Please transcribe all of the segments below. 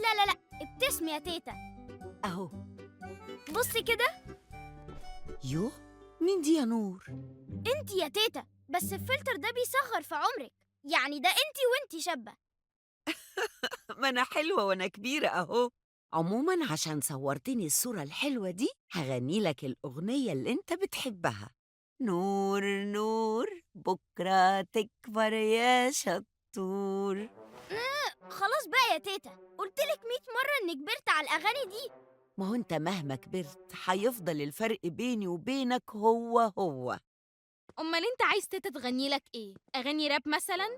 لا لا لا، ابتسمي يا تيتا. أهو بصي كده. يوه، مين دي يا نور؟ انتي يا تيتا، بس الفلتر ده بيصغر في عمرك، يعني ده انتي وانتي شابة. ما أنا حلوة وأنا كبيرة أهو. عموماً عشان صورتني الصورة الحلوة دي هغني لك الأغنية اللي أنت بتحبها. نور نور بكرة تكبر يا شطور. خلاص بقى يا تيتا، قلتلك 100 مرة إني كبرت على الأغاني دي. ما هو أنت مهما كبرت هيفضل الفرق بيني وبينك هو هو. أمال أنت عايز تيتا تغني لك إيه؟ أغاني راب مثلاً؟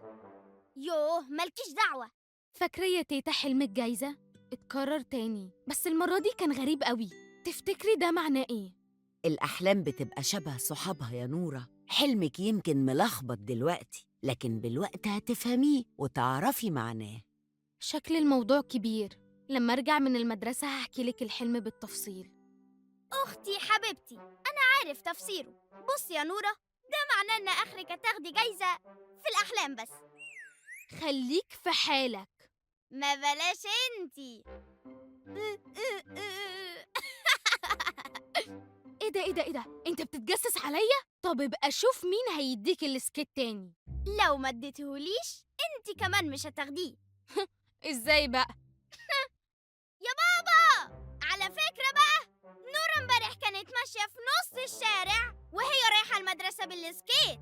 يوه مالكيش دعوة. فاكرة يا تيتا حلم الجايزة؟ اتكرر تاني، بس المرة دي كان غريب قوي. تفتكري ده معناه إيه؟ الأحلام بتبقى شبه صحابها يا نورة. حلمك يمكن ملخبط دلوقتي، لكن بالوقت هتفهميه وتعرفي معناه. شكل الموضوع كبير، لما أرجع من المدرسة هحكي لك الحلم بالتفصيل. أختي حبيبتي، أنا عارف تفسيره. بصي يا نورة، ده معناه إن آخرك هتاخدي جايزة في الأحلام بس. خليك في حالك. ما بلاش انتي. ايه ده ايه ده ايه ده، انت بتتجسس عليا؟ طب ابقى شوف مين هيديك ال skate تاني. لو ما اديتهوليش انتي كمان مش هتاخديه. ازاي بقى؟ يا بابا، على فكرة بقى، نورة امبارح كانت ماشية في نص الشارع وهي رايحة المدرسة بال skate.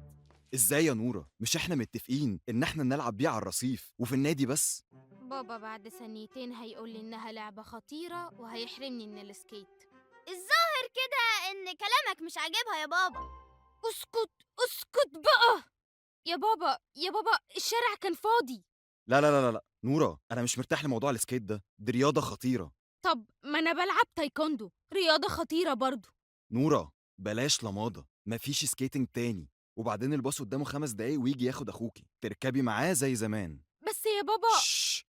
ازاي يا نورة؟ مش احنا متفقين ان احنا نلعب بيه على الرصيف وفي النادي بس؟ بابا بعد ثانيتين هيقول لي انها لعبة خطيرة وهيحرمني من ال skate. الظاهر كده ان كلامك مش عاجبها يا بابا. اسكت اسكت بقى يا بابا، يا بابا الشارع كان فاضي. لا لا لا لا نورة، انا مش مرتاح لموضوع ال skate ده، دي رياضة خطيرة. طب ما انا بلعب تايكوندو، رياضة خطيرة برضو. نورة بلاش لماضة، مفيش skating تاني. وبعدين الباص قدامه 5 دقايق ويجي ياخد اخوكي تركبي معاه زي زمان. بس يا بابا. شش.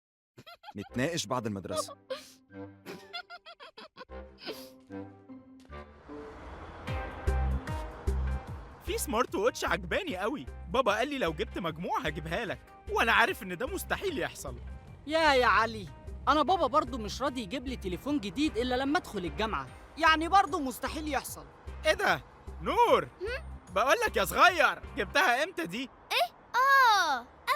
نتناقش بعد المدرسة. في smart watch عجباني قوي، بابا قال لي لو جبت مجموع هجيبها لك، وانا عارف ان ده مستحيل يحصل. يا علي، انا بابا برضو مش راضي يجيب لي تليفون جديد الا لما ادخل الجامعة، يعني برضو مستحيل يحصل. ايه ده نور؟ بقول لك يا صغير، جبتها امتى دي؟ ايه؟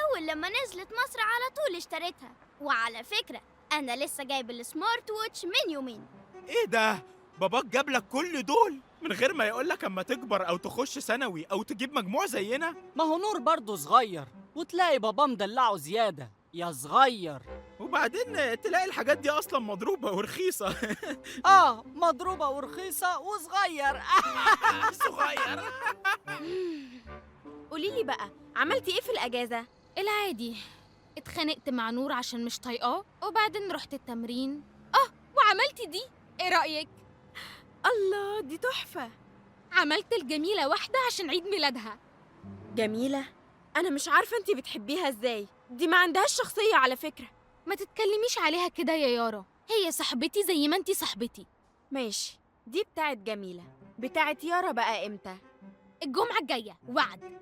اول لما نزلت مصر على طول اشتريتها. وعلى فكرة انا لسه جايب ال smart watch من يومين. ايه ده؟ باباك جاب لك كل دول من غير ما يقول لك اما تكبر او تخش ثانوي او تجيب مجموع زينا؟ ما هو نور برضه صغير، وتلاقي باباه مدلعه زيادة يا صغير. وبعدين تلاقي الحاجات دي اصلا مضروبة ورخيصه. مضروبة ورخيصه وصغير. صغير. قولي لي بقى، عملتي ايه في الاجازة؟ العادي، اتخانقت مع نور عشان مش طايقاه، وبعدين رحت التمرين. وعملتي دي، ايه رايك؟ الله، دي تحفة. عملت الجميلة واحدة عشان عيد ميلادها. جميلة؟ انا مش عارفه انتي بتحبيها ازاي، دي ما عندهاش شخصية على فكرة. ما تتكلميش عليها كده يا يارا، هي صاحبتي زي ما انتي صاحبتي. ماشي، دي بتاعت جميلة، بتاعت يارا بقى امتى؟ الجمعة الجاية، وعد.